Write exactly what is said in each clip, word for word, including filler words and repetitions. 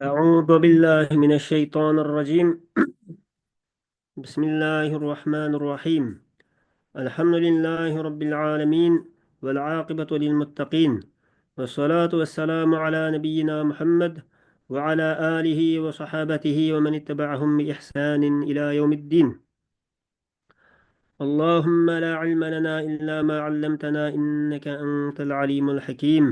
أعوذ بالله من الشيطان الرجيم. بسم الله الرحمن الرحيم. الحمد لله رب العالمين، والعاقبة للمتقين، والصلاة والسلام على نبينا محمد وعلى آله وصحابته ومن اتبعهم بإحسان إلى يوم الدين. اللهم لا علم لنا إلا ما علمتنا إنك أنت العليم الحكيم.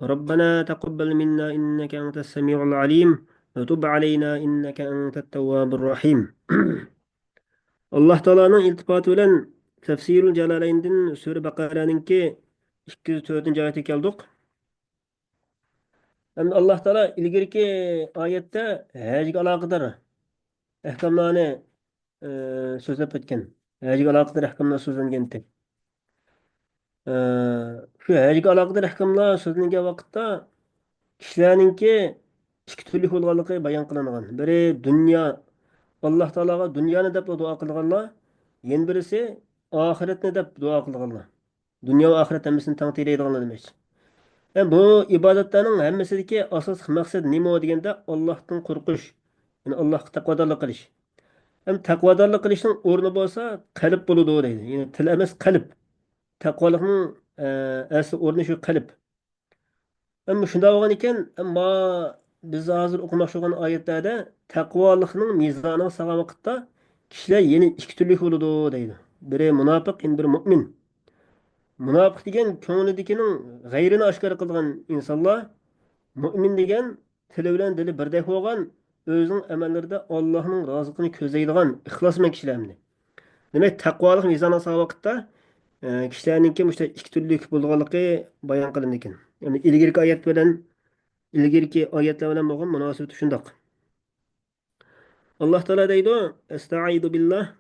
ربنا تقبل منا إنك أنت السميع العليم وتب علينا إنك أنت التواب الرحيم. ئاللاھ تائالانىڭ ئىلتىپاتى بىلەن تەفسىرۇل جالالەيندىن سۈرە بەقەرەنىڭكى ئىككى يۈز تۆتىنچى ئايىتىگە كەلدۇق. ئەمدى ئاللاھ تائالا ئىلگىرىكى ئايەتتە ھەجگە ئالاقىدار ئەھكاملارنى، ئە، سۆزلەپ ئۆتكەن. ھەجگە ئالاقىدار ئەھكاملار سۆزلەنگەنتى. ئە، شۇ ھەجگە ئالاقىدار ئەھكاملار سۆزلەنگەن ۋاقىتتا كىشىلەرنىڭكى ئىككى تۈرلۈك بولغانلىقى بايان قىلىنغان. بىرى دۇنيا، ئاللاھ تائالاغا دۇنيانى دەپ دۇئا قىلىدىغانلار، يەنە بىرسى ئاخىرەتنى دەپ دۇئا قىلىدىغانلار. دۇنيا ۋە ئاخىرەت ھەممىسىنى تەڭ تىلەيدىغانلار دېمەكچى. ھەم بۇ ئىبادەتلەرنىڭ ھەممىسىدىكى ئاساسلىق مەقسەت نېمە دېگەندە، ئاللاھتىن قورقۇش، يەنى ئاللاھقا تەقۋادارلىق قىلىش. ھەم تەقۋادارلىق قىلىشنىڭ ئورنى بولسا قەلب بولىدۇ دەيدۇ. يەنى تىل ئەمەس، قەلب. تەقۋالىقنىڭ، ئە، ئەسلى ئورنى شۇ قەلب. ئەمما شۇنداق بولغان ئىكەن، ئەمما بىز ھازىر ئوقۇماقچى بولغان ئايەتلەردە تەقۋالىقنىڭ مىزانىغا سالغان ۋاقىتتا كىشىلەر يەنە ئىككى تۈرلۈك بولىدۇ دەيدۇ. بىرى مۇناپىق، يەنە بىرى مۇئمىن. مۇناپىق دېگەن كۆڭلىدىكىنىڭ غەيرىنى ئاشكارا قىلىدىغان ئىنسانلار، مۇئمىن دېگەن تىلى بىلەن دىلى بىردەك بولغان، ئۆزىنىڭ ئەمەللىرىدە ئاللاھنىڭ رازىلىقىنى كۆزلەيدىغان ئىخلاسمەن كىشىلەر ئەمدى. دېمەك، تەقۋالىق مىزانىغا سالغان ۋاقىتتا، ئە، كىشىلەرنىڭكى مۇشۇ ئىككى تۈرلۈك بولغانلىقى بايان قىلىنىدىكەن. يەنى ئىلگىرىكى ئايەت بىلەن، ئىلگىرىكى ئايەتلەر بىلەن بولغان مۇناسىۋىتى شۇنداق. ئاللاھ تائالا دەيدۇ، ئەستەئىزۇ بىللاھ.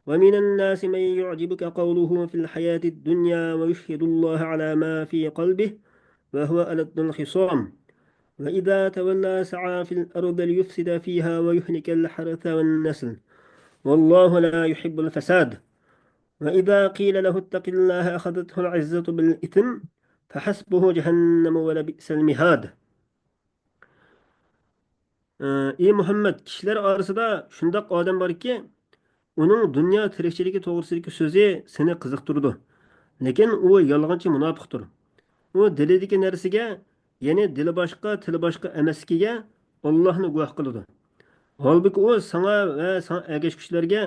ومن الناس من يعجبك قوله في الحياة الدنيا ويشهد الله على ما في قلبه وهو ألد الخصام. وإذا تولى سعى في الأرض ليفسد فيها ويهلك الحرث والنسل. والله لا يحب الفساد. وإذا قيل له اتق الله أخذته العزة بالإثم فحسبه جهنم ولبئس المهاد. ئى مۇھەممەد، كىشىلەر ئارىسىدا شۇنداق ئادەم باركى، ئۇنىڭ دۇنيا تىرىكچىلىكى توغرىسىدىكى سۆزى سېنى قىزىقتۇرىدۇ. لېكىن ئۇ يالغانچى مۇناپىقتۇر. ئۇ دىلىدىكى نەرسىگە، يەنى دىلى باشقا، تىلى باشقا ئەمەسلىكىگە ئاللاھنى گۇۋاھ قىلىدۇ. ھالبۇكى، ئۇ ساڭا ۋە ساڭا ئەگەشكۈچىلەرگە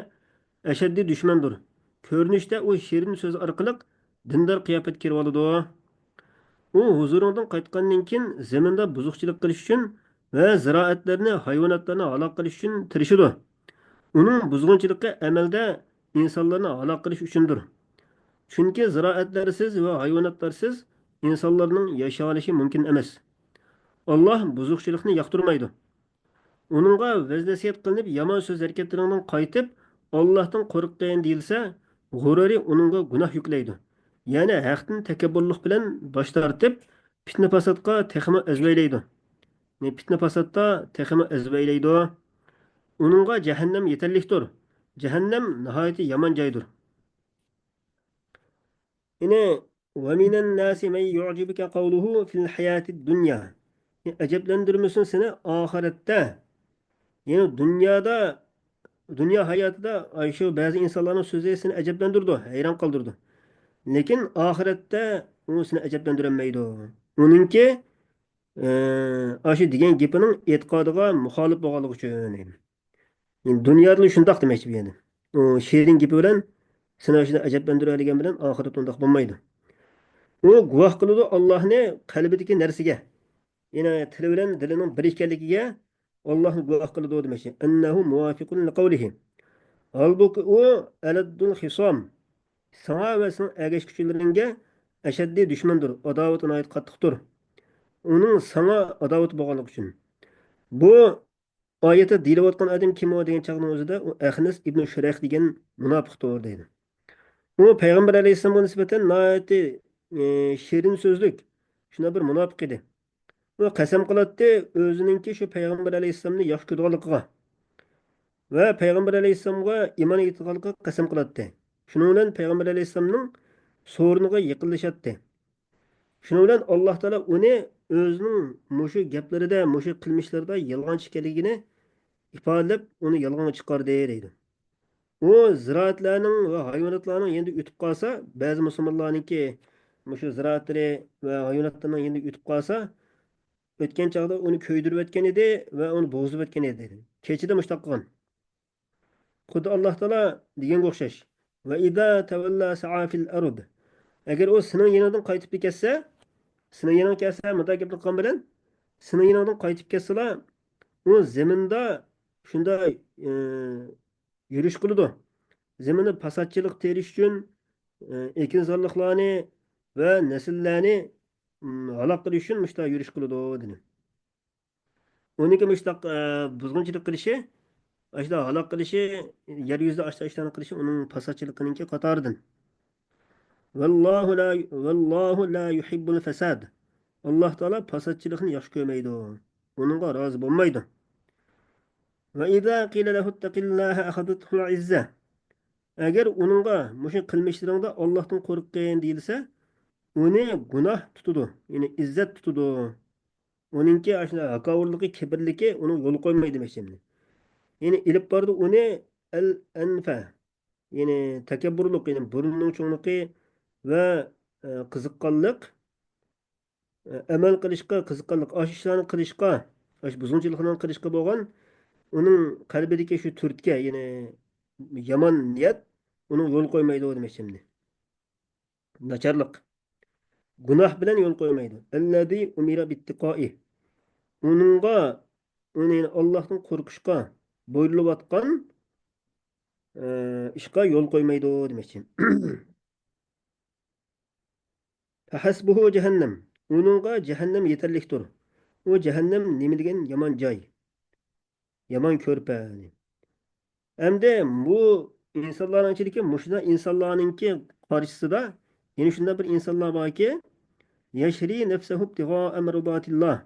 ئەشەددىي دۈشمەندۇر. كۆرۈنۈشتە ئۇ شېرىن سۆز ئارقىلىق دىندار قىياپەتكە كىرىۋالىدۇ. ئۇ ھۇزۇرۇڭدىن قايتقاندىن كېيىن زېمىندا بۇزۇقچىلىق قىلىش ئۈچۈن ۋە زىرائەتلەرنى، ھايۋاناتلارنى ھالاك قىلىش ئۈچۈن تىرىشىدۇ. ئۇنىڭ بۇزغۇنچىلىقى ئەمەلدە ئىنسانلارنى ھالاك قىلىش ئۈچۈندۇر. چۈنكى زىرائەتلەرسىز ۋە ھايۋاناتلارسىز ئىنسانلارنىڭ ياشىيالىشى مۇمكىن ئەمەس. ئاللاھ بۇزۇقچىلىقنى ياقتۇرمايدۇ. ئۇنىڭغا ۋەز-نەسىھەت قىلىنىپ، يامان سۆز ھەرىكەتلىرىڭدىن قايتىپ، ئاللاھتىن قورققىن دېيىلسە، غۇرۇرى ئۇنىڭغا گۇناھ يۈكلەيدۇ. يەنى ھەقتىن تەكەببۇرلۇق بىلەن باش تارتىپ، پىتنە-پاساتقا تېخىمۇ ئەزۋەيلەيدۇ. يەنى پىتنە-پاساتتا تېخىمۇ ئەزۋەيلەيدۇ. ئۇنىڭغا جەھەننەم يېتەرلىكتۇر. جەھەننەم ناھايىتى يامان جايدۇر. يەنى، ومن الناس من يعجبك قوله في الحياة الدنيا. ئەجەبلەندۈرمىسۇن سېنى ئاخىرەتتە. يەنى دۇنيادا، دۇنيا ھاياتىدا، ئاي، شۇ بەزى ئىنسانلارنىڭ سۆزى سېنى ئەجەبلەندۈرىدۇ، ھەيران قالدۇرىدۇ. لېكىن ئاخىرەتتە ئۇ سېنى ئەجەبلەندۈرەلمەيدۇ. ئۇنىڭكى، ئە، ئاشۇ دېگەن گېپىنىڭ ئېتىقادىغا مۇخالىپ بولغانلىقى ئۈچۈن. يەنى دۇنيادىلا شۇنداق دېمەكچى بۇ يەردە. ئۇ شېرىن گېپى بىلەن سېنى شۇنداق ئەجەبلەندۈرەلىگەن بىلەن ئاخىرەتتە ئۇنداق بولمايدۇ. ئۇ گۇۋاھ قىلىدۇ ئاللاھنى قەلبىدىكى نەرسىگە. يەنى تىلى بىلەن دىلىنىڭ بىر ئىكەنلىكىگە ئاللاھنى گۇۋاھ قىلىدۇ دېمەكچى. أنه موافق لقوله. ھالبۇكى ئۇ ألد الخصام. ساڭا ۋە سېنىڭ ئەگەشكۈچىلىرىڭگە ئەشەددىي دۈشمەندۇر، ئاداۋىتى ناھايىتى قاتتىقتۇر. ئۇنىڭ ساڭا ئاداۋىتى بولغانلىقى ئۈچۈن. بۇ ئايەتتە دېيىلىۋاتقان ئادەم كىم ئۇ دېگەن چاغنىڭ ئۆزىدە ئۇ ئەخنەس ئىبنى شۇرەيق دېگەن مۇناپىقتۇر دەيدۇ. ئۇ پەيغەمبەر ئەلەيھىسسالامغا نىسبەتەن ناھايىتى، ئى، شېرىن سۆزلۈك، شۇنداق بىر مۇناپىق ئىدى. ئۇ قەسەم قىلاتتى، ئۆزىنىڭكى شۇ پەيغەمبەر ئەلەيھىسسالامنى ياخشى كۆرىدىغانلىقىغا ۋە پەيغەمبەر ئەلەيھىسسالامغا ئىمان ئېيتىدىغانلىقىغا قەسەم قىلاتتى. شۇنىڭ بىلەن پەيغەمبەر ئەلەيھىسسالامنىڭ سورۇنىغا يېقىنلىشاتتى. شۇنىڭ بىلەن ئاللاھ تائالا ئۇنى ئۆزىنىڭ مۇشۇ گەپلىرىدە، مۇشۇ قىلمىشلىرىدا يالغانچى ئىكەنلىكىنى ئىپادىلەپ، ئۇنى يالغانغا چىقاردى دەيدۇ. ئۇ زىرائەتلەرنىڭ ۋە ھايۋاناتلارنىڭ يېنىدا ئۆتۈپ قالسا، بەزى مۇسۇلمانلارنىڭكى مۇشۇ زىرائەتلىرى ۋە ھايۋاناتلارنىڭ يېنىدا ئۆتۈپ قالسا، ئۆتكەن چاغدا ئۇنى كۆيدۈرۈۋەتكەن ئىدى ۋە ئۇنى بوغۇزلىۋەتكەن ئىدى. كېچىدە مۇشۇنداق قىلغان. خۇددى ئاللاھ تائالا دېگەنگە ئوخشاش. «ۋە ئىزا تەۋەللا سەئا فىل ئەرد.» ئەگەر ئۇ سېنىڭ يېنىڭدىن قايتىپ كەتسە، سېنىڭ يېنىڭغا كەلسە، مۇنداق گەپنى قىلغان بىلەن، سېنىڭ يېنىڭدىن قايتىپ كەتسىلا، ئۇ زېمىندا شۇنداق، ئى، يۈرۈش قىلىدۇ. زېمىندا پاساتچىلىق تېرىش ئۈچۈن، ئى، ئېكىنزارلىقلارنى ۋە نەسىللەرنى، ئىم، ھالاك قىلىش ئۈچۈن مۇشۇنداق يۈرۈش قىلىدۇ، دېدى. ئۇنىڭكى مۇشۇنداق، ئە، بۇزغۇنچىلىق قىلىشى، ئاشۇنداق ھالاك قىلىشى، يەر يۈزىدە ئاشۇنداق ئىشلارنى قىلىشى ئۇنىڭ پاساتچىلىقىنىڭكى قاتارىدىن. ۋەللاھۇ لا، ۋەللاھۇ لا يۇھىببۇل فەساد. ئاللاھ تائالا پاساتچىلىقنى ياخشى كۆرمەيدۇ. ئۇنىڭغا رازى بولمايدۇ. ۋە ئىزا قىلە لەھۇ ئىتتەقىللاھە ئەخەزەتھۇل ئىززە. ئەگەر ئۇنىڭغا مۇشۇ قىلمىشلىرىڭدا ئاللاھتىن قورققىن دېيىلسە، ئۇنى گۇناھ تۇتىدۇ، يەنى ئىززەت تۇتىدۇ. ئۇنىڭكى ئاشۇنداق ھاكاۋۇرلۇقى، كىبىرلىكى ئۇنىڭ يول قويمايدۇ دېمەكچى. يەنى ئېلىپ بارىدۇ ئۇنى ئەل ئەنفە، يەنى تەكەببۇرلۇق، يەنى بۇرنىنىڭ چوڭلۇقى ۋە، ئە، قىزىققانلىق، ئە، ئەمەل قىلىشقا قىزىققانلىق، ئاشۇ ئىشلارنى قىلىشقا، ئاشۇ بۇزغۇنچىلىقلارنى قىلىشقا بولغان ئۇنىڭ قەلبىدىكى شۇ تۈرتكە، يەنى يامان نىيەت ئۇنىڭ يول قويمايدۇ دېمەكچى. ناچارلىق. گۇناھ بىلەن يول قويمايدۇ. ئەللەزى ئۇمىرە بىتتىقائى. ئۇنىڭغا، ئۇنى، يەنى ئاللاھتىن قورقۇشقا بۇيرۇلۇۋاتقان، ئە، ئىشقا يول قويمايدۇ دېمەكچى. فەھەسبۇھۇ جەھەننەم. ئۇنىڭغا جەھەننەم يېتەرلىكتۇر. ئۇ جەھەننەم نېمە دېگەن يامان جاي. يامان كۆرپە. ئەمدى بۇ ئىنسانلارنىڭ ئىچىدىكى مۇشۇنداق ئىنسانلارنىڭكى قارشىسىدا يەنە شۇنداق بىر ئىنسانلار باركى، يەشرى نەفسەھۇ ئىبتىغائە مەرزاتىللاھ.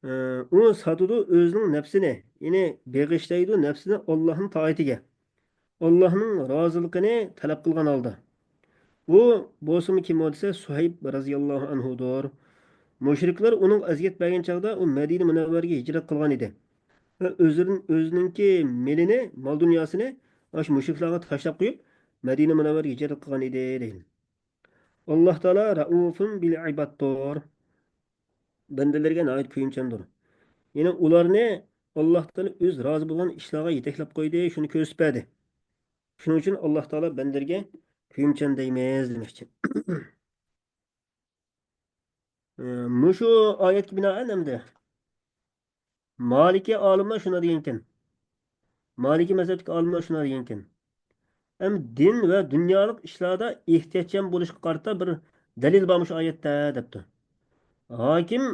ئۇ ساتىدۇ ئۆزىنىڭ نەپسىنى، يەنى بېغىشلايدۇ نەپسىنى ئاللاھنىڭ تائىتىگە، ئاللاھنىڭ رازىلىقىنى تەلەپ قىلغان ھالدا. بۇ بولسىمۇ كىم ئۇ دېسە، سۇھەيب رەزىياللاھۇ ئەنھۇدۇر. مۇشرىكلار ئۇنىڭغا ئەزىيەت بەرگەن چاغدا ئۇ مەدىنە مۇنەۋۋەرىگە ھىجرەت قىلغان ئىدى. ۋە ئۆزىنىڭ، ئۆزىنىڭكى مېلىنى، مال-دۇنياسىنى ئاشۇ مۇشرىكلارغا تاشلاپ قويۇپ، مەدىنە مۇنەۋۋەرىگە ھىجرەت قىلغان ئىدى، دەيدۇ. ئاللاھ تائالا رەئۇفۇن بىل ئىبادتۇر. بەندىلىرىگە ناھايىتى كۆيۈمچاندۇر. يەنى ئۇلارنى ئاللاھ تائالا ئۆزى رازى بولغان ئىشلارغا يېتەكلەپ قويدى، شۇنى كۆرسىتىپ بەردى. شۇنىڭ ئۈچۈن ئاللاھ تائالا بەندىلىرىگە كۆيۈمچان دەيمىز دېمەكچى. ئى، مۇشۇ ئايەتكە بىنائەن ئەمدى مالىكىي ئالىملار شۇنداق دېگەنكەن. مالىكىي مەزھەپتىكى ئالىملار شۇنداق دېگەنكەن. ھەم دىن ۋە دۇنيالىق ئىشلاردا ئېھتىياتچان بولۇشقا قارىتا بىر دەلىل بار مۇشۇ ئايەتتە، دەپتۇ. ھاكىم،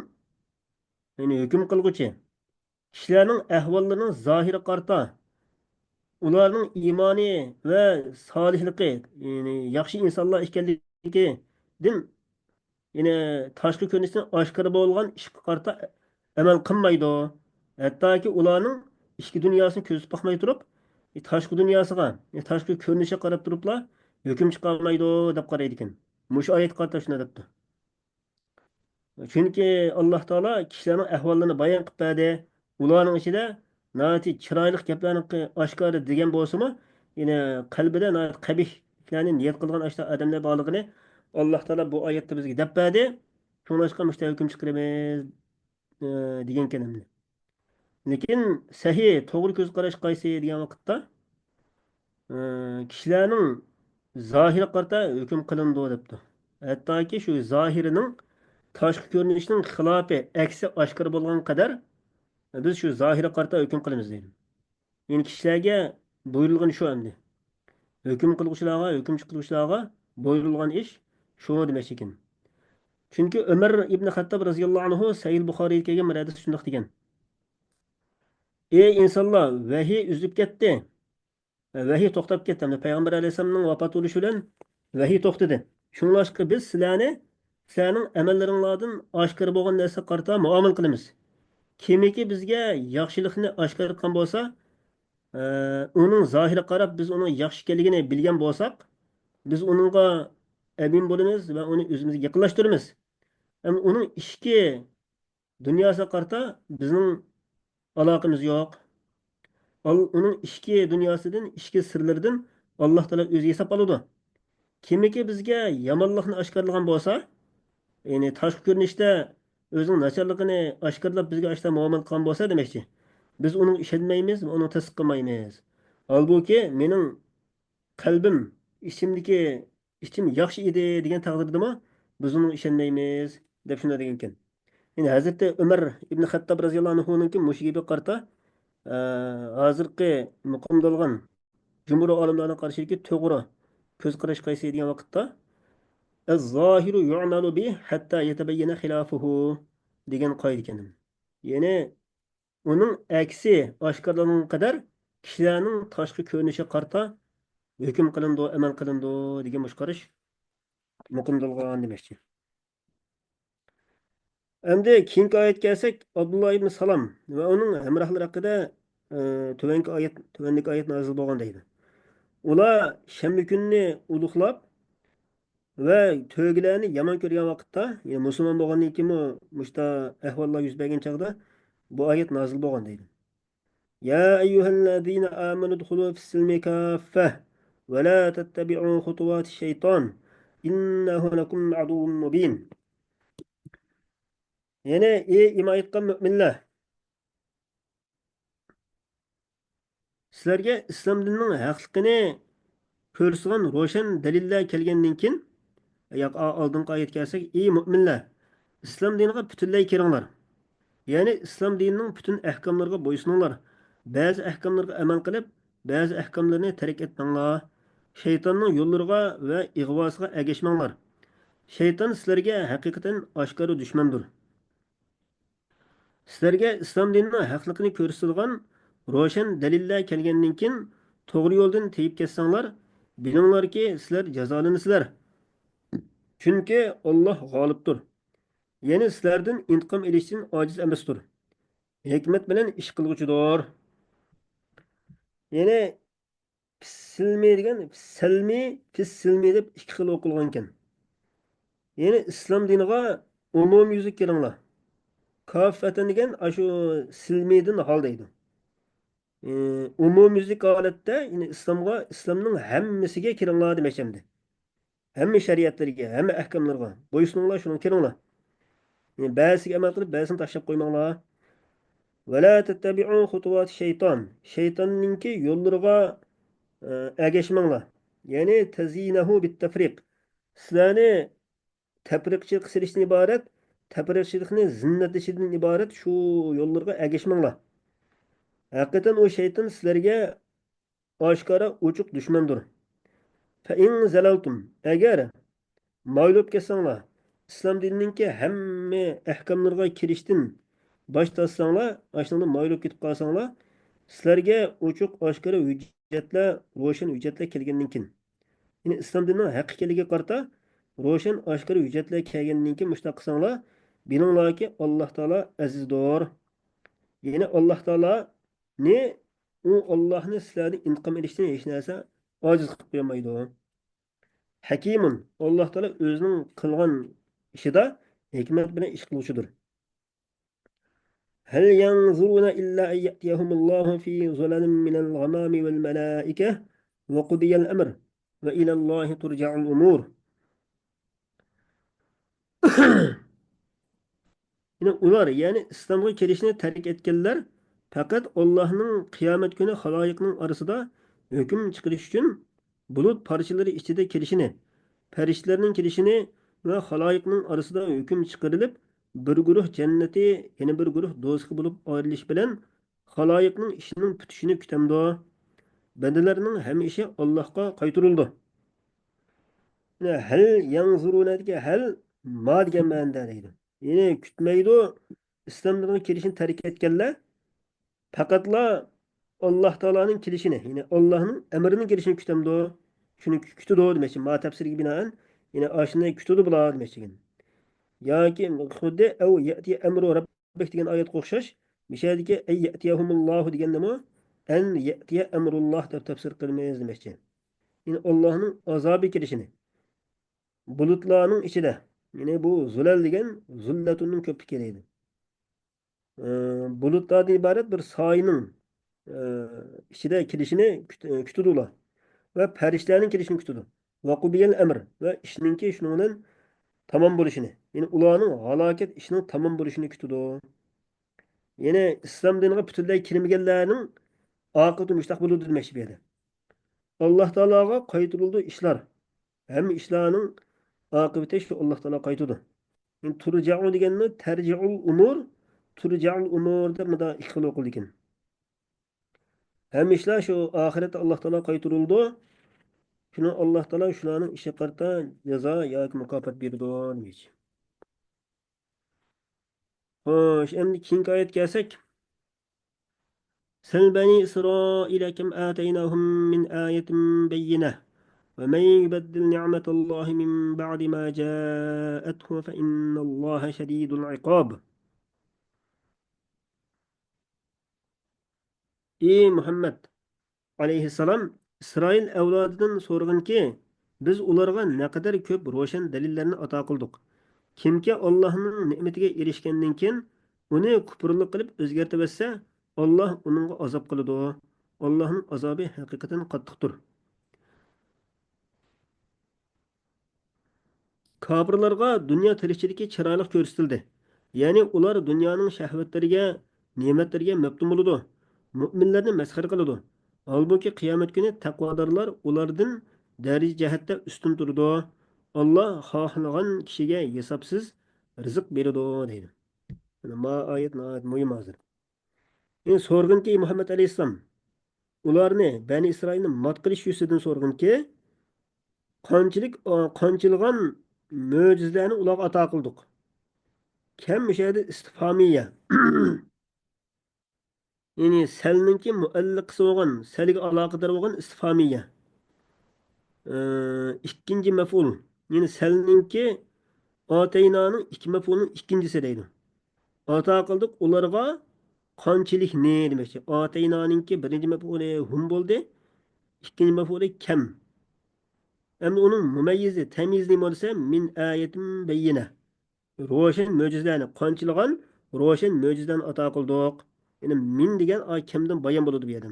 يەنى ھۆكۈم قىلغۇچى، كىشىلەرنىڭ ئەھۋاللىرىنىڭ زاھىرىغا قارىتا، ئۇلارنىڭ ئىمانى ۋە سالىھلىقى، يەنى ياخشى ئىنسانلار ئىكەنلىكىدىن، يەنى تاشقى كۆرۈنۈشتىن ئاشكارا بولغان ئىشقا قارىتا ئەمەل قىلمايدۇ. ھەتتاكى ئۇلارنىڭ ئىچكى دۇنياسىنى كۆزىتىپ باقماي تۇرۇپ، تاشقى دۇنياسىغا، تاشقى كۆرۈنۈشىگە قاراپ تۇرۇپلا ھۆكۈم چىقارمايدۇ، دەپ قارايدىكەن. مۇشۇ ئايەتكە قارىتا شۇنداق دەپتۇ. چۈنكى ئاللاھ تائالا كىشىلەرنىڭ ئەھۋاللىرىنى بايان قىلىپ بەردى. ئۇلارنىڭ ئىچىدە ناھايىتى چىرايلىق گەپلەرنى قى-، ئاشكارا دېگەن بولسىمۇ، يەنى قەلبىدە ناھايىتى قەبىھ ئىشلارنى نىيەت قىلغان ئاشۇنداق ئادەملەر بارلىقىنى ئاللاھ تائالا بۇ ئايەتتە بىزگە دەپ بەردى. شۇڭلاشقا مۇشۇنداق ھۆكۈم چىقىرىمىز، ئى، دېگەنكەن ئەمدى. لېكىن سەھىھ، توغرا كۆز قاراش قايسى دېگەن ۋاقىتتا، ئى، كىشىلەرنىڭ زاھىرىغا قارىتا ھۆكۈم قىلىنىدۇ دەپتۇ. ھەتتاكى شۇ زاھىرىنىڭ تاشقى كۆرۈنۈشىنىڭ خىلاپى، ئەكسى ئاشكارا بولغان قەدەر بىز شۇ زاھىرىغا قارىتا ھۆكۈم قىلىمىز دەيدۇ. يەنى كىشىلەرگە بۇيرۇلغىنى شۇ ئەمدى. ھۆكۈم قىلغۇچىلارغا، ھۆكۈم چىقىرغۇچىلارغا بۇيرۇلغان ئىش شۇ دېمەكچى ئىكەن. چۈنكى ئۆمەر ئىبن خەتتاب رەزىياللاھۇ ئەنھۇ سەھىھ بۇخارىيدا كەلگەن بىر ھەدىستە شۇنداق دېگەن: «ئەي ئىنسانلار، ۋەھىي ئۈزۈلۈپ كەتتى.» ۋەھىي توختاپ كەتتى. ھەمدە پەيغەمبەر ئەلەيھىسسالامنىڭ ۋاپات بولۇشى بىلەن ۋەھىي توختىدى. شۇڭلاشقا بىز سىلەرنى، سىلەرنىڭ ئەمەللىرىڭلاردىن ئاشكارا بولغان نەرسىگە قارىتا مۇئامىلە قىلىمىز. كىمكى بىزگە ياخشىلىقنى ئاشكارا قىلغان بولسا، ئە، ئۇنىڭ زاھىرىغا قاراپ بىز ئۇنىڭ ياخشى ئىكەنلىكىنى بىلگەن بولساق، بىز ئۇنىڭغا ئەمىن بولىمىز ۋە ئۇنى ئۆزىمىزگە يېقىنلاشتۇرىمىز. ئەمدى ئۇنىڭ ئىچكى دۇنياسىغا قارىتا بىزنىڭ ئالاقىمىز يوق. ئال-، ئۇنىڭ ئىچكى دۇنياسىدىن، ئىچكى سىرلىرىدىن ئاللاھ تائالا ئۆزى ھېساب ئالىدۇ. كىمكى بىزگە يامانلىقنى ئاشكارىلىغان بولسا، يەنى تاشقى كۆرۈنۈشتە ئۆزىنىڭ ناچارلىقىنى ئاشكارىلاپ بىزگە ئاشۇنداق مۇئامىلە قىلغان بولسا دېمەكچى، بىز ئۇنىڭغا ئىشەنمەيمىز ۋە ئۇنى تەستىق قىلمايمىز. ھالبۇكى، مېنىڭ قەلبىم، ئىچىمدىكى، ئىچىم ياخشى ئىدى دېگەن تەقدىردىمۇ بىز ئۇنىڭغا ئىشەنمەيمىز، دەپ شۇنداق دېگەنكەن. يەنى ھەزرىتى ئۆمەر ئىبن خەتتاب رەزىياللاھۇ ئەنھۇنىڭكى مۇشۇ گېپىگە قارىتا، ئە، ھازىرقى مۇقامدا ئالغان جۇمھۇر ئالىملارنىڭ قارىشىدىكى توغرا كۆز قاراش قايسى دېگەن ۋاقىتتا، «الظاهر يعمل به حتى يتبين خلافه» دېگەن قائىدە ئىكەن. يەنى ئۇنىڭ ئەكسى ئاشكارىلانغان قەدەر كىشىلەرنىڭ تاشقى كۆرۈنۈشىگە قارىتا ھۆكۈم قىلىنىدۇ، ئەمەل قىلىنىدۇ دېگەن مۇشۇ قاراش مۇقىمدۇرغان دېمەكچى. ئەمدى كېيىنكى ئايەتكە كەلسەك، ئابدۇللا ئىبن سالام ۋە ئۇنىڭ ھەمراھلىرى ھەققىدە، ئە، تۆۋەنكى ئايەت، تۆۋەندىكى ئايەت نازىل بولغان دەيدۇ. ئۇلار شەنبە كۈنىنى ئۇلۇغلاپ ۋە تۆگىلەرنى يامان كۆرگەن ۋاقىتتا، يەنى مۇسۇلمان بولغاندىن كېيىنمۇ مۇشۇنداق ئەھۋاللار يۈز بەرگەن چاغدا بۇ ئايەت نازىل بولغان دەيدۇ. يا أيها الذين آمنوا ادخلوا في السلم كافة ولا تتبعوا خطوات الشيطان إنه لكم عدو مبين. يەنى، ئى ئىمان ئېيتقان مۆمىنلەر، سىلەرگە ئىسلام دىنىنىڭ ھەقلىقىنى كۆرسىتىدىغان روشەن دەلىللەر كەلگەندىن كېيىن، ياق، ئا-، ئالدىنقى ئايەتكە كەلسەك، ئى مۆمىنلەر، ئىسلام دىنىغا پۈتۈنلەي كىرىڭلار. يەنى ئىسلام دىنىنىڭ پۈتۈن ئەھكاملىرىغا بويسۇنۇڭلار. بەزى ئەھكاملىرىغا ئەمەل قىلىپ، بەزى ئەھكاملىرىنى تەرك ئەتمەڭلار. شەيتاننىڭ يوللىرىغا ۋە ئىغۋاسىغا ئەگەشمەڭلار. شەيتان سىلەرگە ھەقىقەتەن ئاشكارا دۈشمەندۇر. سىلەرگە ئىسلام دىنىنىڭ ھەقلىقىنى كۆرسىتىدىغان روشەن دەلىللەر كەلگەندىن كېيىن، توغرا يولدىن تېيىپ كەتسەڭلار، بىلىڭلاركى، سىلەر جازالىنىسىلەر. چۈنكى ئاللاھ غالىبتۇر. يەنى سىلەردىن ئىنتىقام ئېلىشتىن ئاجىز ئەمەستۇر. ھېكمەت بىلەن ئىش قىلغۇچىدۇر. يەنى پىسسىلمى دېگەن، پىسسەلمى، پىسسىلمى دەپ ئىككى خىل ئوقۇلغانىكەن. يەنى ئىسلام دىنىغا ئومۇميۈزلۈك كىرىڭلار. كاففەتەن دېگەن ئاشۇ سىلمىدىن ھال دەيدۇ. ئى، ئومۇميۈزلۈك ھالەتتە، يەنى ئىسلامغا، ئىسلامنىڭ ھەممىسىگە كىرىڭلار دېمەكچى ئەمدى. ھەممە شەرىئەتلىرىگە، ھەممە ئەھكاملىرىغا بويسۇنۇڭلار، شۇنىڭغا كىرىڭلار. يەنى بەزىسىگە ئەمەل قىلىپ، بەزىسىنى تاشلاپ قويماڭلار. ولا تتبعوا خطوات الشيطان. شەيتاننىڭكى يوللىرىغا، ئە، ئەگەشمەڭلار. يەنى تزينه بالتفريق. سىلەرنى تەپرىقىچىلىققا سېلىشتىن ئىبارەت، تەپرىقىچىلىقنى زىننەتلىشىدىن ئىبارەت شۇ يوللىرىغا ئەگەشمەڭلار. ھەقىقەتەن ئۇ شەيتان سىلەرگە ئاشكارا ئوچۇق دۈشمەندۇر. فإن زللتم، ئەگەر مايىل بولۇپ كەتسەڭلار، ئىسلام دىنىنىڭكى ھەممە ئەھكاملىرىغا كىرىشتىن باش تارتساڭلار، ئاشۇنىڭدىن مايىل بولۇپ كېتىپ قالساڭلار، سىلەرگە ئوچۇق ئاشكارا ھۆججەتلەر، روشەن ھۆججەتلەر كەلگەندىن كېيىن، يەنى ئىسلام دىنىنىڭ ھەق ئىكەنلىكىگە قارىتا روشەن ئاشكارا ھۆججەتلەر كەلگەندىن كېيىن مۇشۇنداق قىلساڭلار، بىلىڭلاركى، ئاللاھ تائالا ئەزىزدۇر. يەنى ئاللاھ تائالانى، ئۇ ئاللاھنى سىلەردىن ئىنتىقام ئېلىشتىن ھېچ نەرسە ئاجىز قىلىپ قويالمايدۇ. ھەكىمۇن، ئاللاھ تائالا ئۆزىنىڭ قىلغان ئىشىدا ھېكمەت بىلەن ئىش قىلغۇچىدۇر. هل ينظرون إلا أن يأتيهم الله في ظلل من الغمام والملائكة وقضي الأمر وإلى الله ترجع الأمور. يەنى ئۇلار، يەنى ئىسلامغا كىرىشنى تەرك ئەتكەنلەر پەقەت ئاللاھنىڭ قىيامەت كۈنى خالايىقنىڭ ئارىسىدا ھۆكۈم چىقىرىش ئۈچۈن بۇلۇت پارچىلىرى ئىچىدە كېلىشىنى، پەرىشتىلەرنىڭ كېلىشىنى ۋە خالايىقنىڭ ئارىسىدا ھۆكۈم چىقىرىلىپ، بىر گۇرۇھ جەننىتى، يەنە بىر گۇرۇھ دوزىخى بولۇپ ئايرىلىش بىلەن، خالايىقنىڭ ئىشىنىڭ پۈتۈشىنى كۈتەمدۇ؟ بەندىلەرنىڭ ھەممە ئىشى ئاللاھقا قايتۇرۇلىدۇ. يەنە ھەل يەنزۇرۇنەدىكى ھەل ما دېگەن مەنىدە دەيدۇ. يەنى كۈتمەيدۇ، ئىسلام دىنىغا كىرىشنى تەرك ئەتكەنلەر پەقەتلا ئاللاھ تائالانىڭ كېلىشىنى، يەنى ئاللاھنىڭ ئەمرىنىڭ كېلىشىنى كۈتەمدۇ؟ شۇنى كۈتىدۇ دېمەكچى. ما تەپسىرىگە بىنائەن، يەنى ئاشۇنى كۈتىدۇ بۇلار دېمەكچى. ياكى خۇددى ئەۋ يەتى ئەمرۇ رەببىك دېگەن ئايەتكە ئوخشاش، مىشەدىكى ئەي يەتىيەھۇمۇللاھۇ دېگەندىمۇ ئەن يەتىيە ئەمرۇللاھ دەپ تەپسىر قىلىمىز دېمەكچى. يەنى ئاللاھنىڭ ئازابى كېلىشىنى. بۇلۇتلارنىڭ ئىچىدە، يەنى بۇ زۇلەل دېگەن زۇللەتۇننىڭ كۆپلۈكى دەيدۇ. ئى، بۇلۇتلاردىن ئىبارەت بىر سايىنىڭ، ئى، ئىچىدە كېلىشىنى كۈت-، ئى، كۈتىدۇ ئۇلار. ۋە پەرىشتىلەرنىڭ كېلىشىنى كۈتىدۇ. ۋە قۇبىيەل ئەمر، ۋە ئىشنىڭكى شۇنىڭ بىلەن تامام بولۇشىنى، يەنى ئۇلارنىڭ ھالاكەت ئىشىنىڭ تامام بولۇشىنى كۈتىدۇ. يەنى ئىسلام دىنىغا پۈتۈنلەي كىرمىگەنلەرنىڭ ئاقىۋىتى مۇشۇنداق بولىدۇ دېمەكچى بۇ يەردە. ئاللاھ تائالاغا قايتۇرۇلىدۇ ئىشلار. ھەممە ئىشلارنىڭ ئاقىۋىتى شۇ ئاللاھ تائالاغا قايتىدۇ. يەنى تۇرجەئۇ دېگەننى تەرجىئۇل ئۇمۇر، تۇرجەئۇل ئۇمۇر دەپ مۇنداق ئىككى خىل ئوقۇلىدىكەن. ھەممە ئىشلار شۇ ئاخىرەتتە ئاللاھ تائالاغا قايتۇرۇلىدۇ. شۇنى ئاللاھ تائالا شۇلارنىڭ ئىشىغا قارىتا جازا ياكى مۇكاپات بېرىدۇ دېمەكچى. خوش، ئەمدى كېيىنكى ئايەتكە كەلسەك. سل بني إسرائيل كم آتيناهم من آية بينة ومن يبدل نعمة الله من بعد ما جاءته فإن الله شديد العقاب. ئى مۇھەممەد ئەلەيھىسسالام، ئىسرائىل ئەۋلادىدىن سورىغىنكى، بىز ئۇلارغا نەقەدەر كۆپ روشەن دەلىللەرنى ئاتا قىلدۇق. كىمكى ئاللاھنىڭ نېمىتىگە ئېرىشكەندىن كېيىن، ئۇنى كۇپۇرلۇق قىلىپ ئۆزگەرتىۋەتسە، ئاللاھ ئۇنىڭغا ئازاب قىلىدۇ. ئاللاھنىڭ ئازابى ھەقىقەتەن قاتتىقتۇر. كاپىرلارغا دۇنيا تىرىكچىلىكى چىرايلىق كۆرسىتىلدى. يەنى ئۇلار دۇنيانىڭ شەھۋەتلىرىگە، نېمەتلىرىگە مەپتۇن بولىدۇ. مۆمىنلەرنى مەسخىرە قىلىدۇ. ھالبۇكى، قىيامەت كۈنى تەقۋادارلار ئۇلاردىن دەرىجە جەھەتتە ئۈستۈن تۇرىدۇ. ئاللاھ خاھلىغان كىشىگە ھېسابسىز رىزىق بېرىدۇ، دەيدۇ. مانا، ما ئايەت ناھايىتى مۇھىم ھازىر. يەنى سورىغىنكى، مۇھەممەد ئەلەيھىسسالام، ئۇلارنى، بەنى ئىسرائىلنى مات قىلىش يۈزىسىدىن سورىغىنكى، قانچىلىك، قانچىلىغان مۆجىزىلەرنى ئۇلارغا ئاتا قىلدۇق. كەم مۇشۇ يەردە ئىستىفھامىيە. يەنى سەلنىڭكى مۇئەللىقىسى بولغان، سەلگە ئالاقىدار بولغان ئىستىفھامىيە. ئى، ئىككىنچى مەپئۇل. يەنى سەلنىڭكى ئاتەينانىڭ ئىككى مەپئۇلىنىڭ ئىككىنچىسى دەيدۇ. ئاتا قىلدۇق ئۇلارغا قانچىلىكنى دېمەكچى. ئاتەينانىڭكى بىرىنچى مەپئۇلى ھۇم بولدى، ئىككىنچى مەپئۇلى كەم. ئەمدى ئۇنىڭ مۇمەييىزى، تەميىزى نېمە دېسە، مىن ئايەتىن بەييىنە. روشەن مۆجىزىلەرنى، قانچىلىغان روشەن مۆجىزىلەرنى ئاتا قىلدۇق. يەنى مىن دېگەن ئا كەمدىن بايان بولىدۇ بۇ يەردە.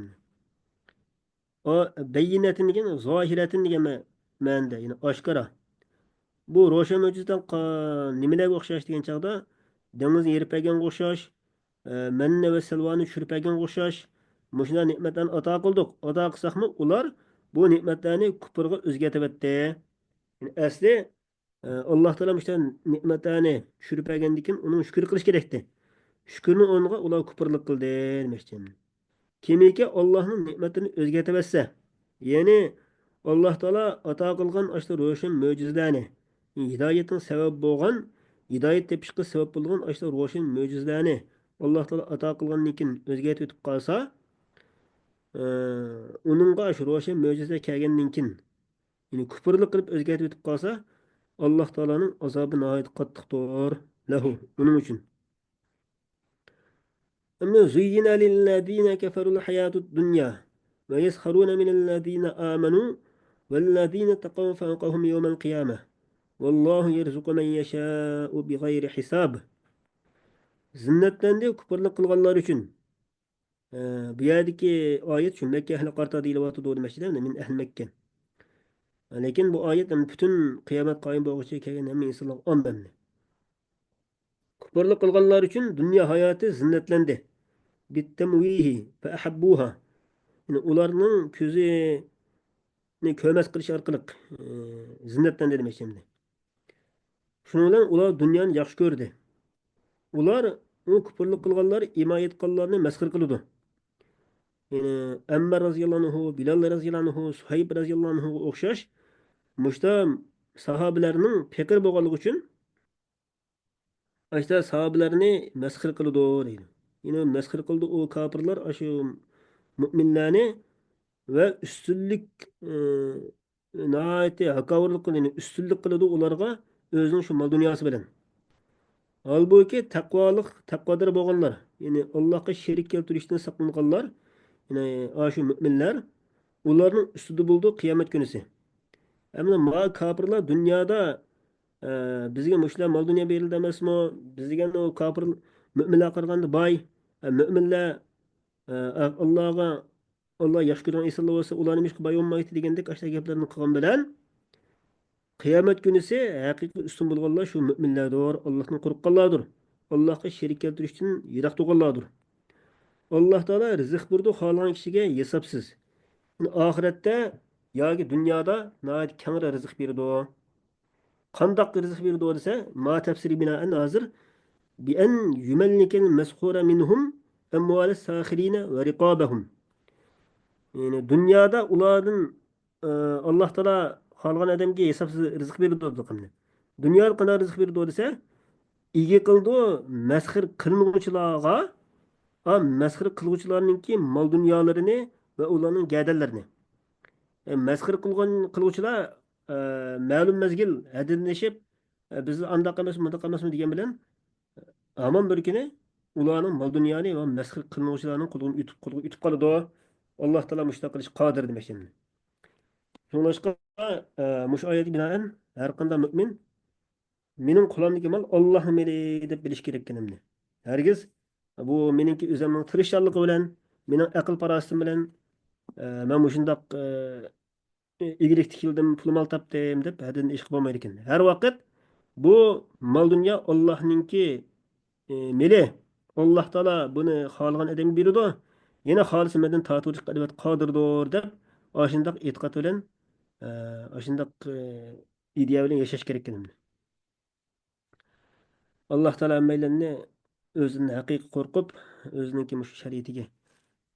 ئا، بەييىنەتىن دېگەن زاھىرەتىن دېگەن مە-، مەنىدە، يەنى ئاشكارا. بۇ روشەن مۆجىزىلەر قا-، نېمىلەرگە ئوخشاش دېگەن چاغدا، دېڭىزنى يېرىپ بەرگەنگە ئوخشاش، ئە، مەننە ۋە سەلۋانى چۈشۈرۈپ بەرگەنگە ئوخشاش، مۇشۇنداق نېمەتلەرنى ئاتا قىلدۇق. ئاتا قىلساقمۇ، ئۇلار بۇ نېمەتلەرنى كۇپرغا ئۆزگەرتىۋەتتى. يەنى ئەسلى ئە، ئاللاھ تائالا مۇشۇ نېمەتلەرنى چۈشۈرۈپ بەرگەندىن كېيىن ئۇنىڭ شۈكرى قىلىش كېرەكتى. شۈكرىنىڭ ئورنىغا ئۇلار كۇپۇرلۇق قىلدى دېمەكچى. كىمكى ئاللاھنىڭ نېمەتلىرىنى ئۆزگەرتىۋەتسە، يەنى ئاللاھ تائالا ئاتا قىلغان ئاشۇ روشەن مۆجىزىلەرنى، ھىدايەتنىڭ سەۋەبى بولغان، ھىدايەت تېپىشقا سەۋەب بولغان ئاشۇ روشەن مۆجىزىلەرنى ئاللاھ تائالا ئاتا قىلغاندىن كېيىن ئۆزگەرتىۋېتىپ قالسا، ئە، ئۇنىڭغا شۇ روشەن مۆجىزىلەر كەلگەندىن كېيىن، يەنى كۇپۇرلۇق قىلىپ ئۆزگەرتىۋېتىپ قالسا، ئاللاھ تائالانىڭ ئازابى ناھايىتى قاتتىقتۇر. لەھۇ، ئۇنىڭ ئۈچۈن. أم زين للذين كفروا الحياة الدنيا ويسخرون من الذين آمنوا والذين اتقوا فوقهم يوم القيامة والله يرزق من يشاء بغير حساب. زىننەتلەندى كۇپۇرلۇق قىلغانلار ئۈچۈن. ئە، بۇ يەردىكى ئايەت شۇ مەككە ئەھلىگە قارىتا دېيىلىۋاتىدۇ دېمەكچىدە، مەن ئەھلى مەككە. لېكىن بۇ ئايەت، يەنى پۈتۈن قىيامەت قايىم بولغۇچە كەلگەن ھەممە ئىنسانلارغا ئام ئەمدى. كۇپۇرلۇق قىلغانلار ئۈچۈن دۇنيا ھاياتى زىننەتلەندى. بالتمويه فأحبوها. يەنى ئۇلارنىڭ كۆزىنى كۆرمەس قىلىش ئارقىلىق، ئە، زىننەتلەندى دېمەكچى ئەمدى. شۇنىڭ بىلەن ئۇلار دۇنيانى ياخشى كۆردى. ئۇلار، ئۇ كۇپۇرلۇق قىلغانلار، ئىمان ئېيتقانلارنى مەسخىرە قىلىدۇ. يەنى ئەممار رەزىياللاھۇ ئەنھۇ، بىلال رەزىياللاھۇ ئەنھۇ، سۇھەيب رەزىياللاھۇ ئەنھۇغا ئوخشاش مۇشتا ساھابىلەرنىڭ پېقىر بولغانلىقى ئۈچۈن، ئاشتا ساھابىلەرنى مەسخىرە قىلىدۇ دەيدۇ. يەنى مەسخىرە قىلىدۇ ئۇ كاپىرلار ئاشۇ مۇئمىنلارنى ۋە ئۈستۈنلۈك، ئى، ناھايىتى ھاكاۋۇرلۇق قىلىدۇ، يەنى ئۈستۈنلۈك قىلىدۇ ئۇلارغا ئۆزىنىڭ شۇ مال دۇنياسى بىلەن. ھالبۇكى، تەقۋالىق، تەقۋادار بولغانلار، يەنى ئاللاھقا شېرىك كەلتۈرۈشتىن ساقلانغانلار، يەنى ئاشۇ مۆمىنلەر، ئۇلارنىڭ ئۈستىدە بولىدۇ قىيامەت كۈنىسى. ئەمما ما كاپىرلار دۇنيادا ئە، بىزگە مۇشۇلار مال دۇنيا بېرىلدى ئەمەسمۇ؟ بىز دېگەن ئۇ كاپىر مۆمىنلەرگە قارىغاندا باي. ئە، مۆمىنلەر، ئە، ئاللاغا، ئاللا ياخشى كۆرگەن ئىنسانلار بولسا، ئۇلارنىڭ مۇشۇ باي بولمايتتى دېگەندەك ئاشۇنداق گەپلەرنى قىلغان بىلەن، قىيامەت كۈنىسى ھەقىقىي ئۈستۈن بولغانلار شۇ مۆمىنلەردۇر، ئاللاھتىن قورققانلاردۇر، ئاللاھقا شېرىك كەلتۈرۈشتىن يىراق تۇرغانلاردۇر. ئاللاھ تائالا رىزىق بېرىدۇ خالىغان كىشىگە ھېسابسىز. ئاخىرەتتە ياكى دۇنيادا ناھايىتى كەڭرى رىزىق بېرىدۇ. قانداق رىزىق بېرىدۇ دېسە، ما تەپسىرى بىنائەن ھازىر، بىئەن يۇمەللىكەل مەسخۇرە مىنھۇم ئەمۋالەس ساخىرىنە ۋە رىقابەھۇم. يەنى دۇنيادا ئۇلاردىن، ئە، ئاللاھ تائالا خالىغان ئادەمگە ھېسابسىز رىزىق بېرىدۇ دېدۇق ئەمدى. دۇنيادا قانداق رىزىق بېرىدۇ دېسە، ئىگە قىلىدۇ مەسخىرە قىلىنغۇچىلارغا، ھا، مەسخىرە قىلغۇچىلارنىڭكى مال دۇنيالىرىنى ۋە ئۇلارنىڭ گەدەنلىرىنى. ئە، مەسخىرە قىلغان، قىلغۇچىلار، ئە، مەلۇم مەزگىل ھەددىدىن ئېشىپ، ئە، بىز ئانداق ئەمەس، مۇنداق ئەمەسمۇ دېگەن بىلەن، ھامان بىر كۈنى ئۇلارنىڭ مال دۇنيانى ۋە مەسخىرە قىلىنغۇچىلارنىڭ قولىغا ئۆتۈپ، قولىغا ئۆتۈپ قالىدۇ. ئاللاھ تائالا مۇشۇنداق قىلىشقا قادىر دېمەكچى. شۇڭلاشقا، ئە، مۇشۇ ئايەتكە بىنائەن ھەر قانداق مۆمىن مېنىڭ قولۇمدىكى مال ئاللاھنىڭ مېلى دەپ بىلىش كېرەك ئىكەننى. ھەرگىز بۇ مېنىڭكى ئۆزۈمنىڭ تىرىشچانلىقى بىلەن، مېنىڭ ئەقىل پاراسىتىم بىلەن، ئە، مەن مۇشۇنداق، ئە، ئىگىلىك تىكلىدىم، پۇل مال تاپتىم دەپ ھەددىدىن ئېشىپ بولمايدىكەن. ھەر ۋاقىت بۇ مال دۇنيا ئاللاھنىڭكى، ئە، مېلى. ئاللاھ تائالا بۇنى خالىغان ئادەمگە بېرىدۇ. يەنە خالىسا مەندىن تارتىۋېلىشقا ئەلۋەتتە قادىردۇر دەپ ئاشۇنداق ئېتىقاد بىلەن، ئە، ئاشۇنداق، ئە، ئىدىيە بىلەن ياشاش كېرەك ئىكەننى. ئاللاھ تائالا ھەممەيلەننى ئۆزىدىن ھەقىقىي قورقۇپ، ئۆزىنىڭكى مۇشۇ شەرىئىتىگە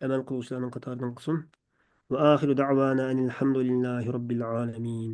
ئەمەل قىلغۇچىلارنىڭ قاتارىدىن قىلسۇن. وآخر دعوانا أن الحمد لله رب العالمين.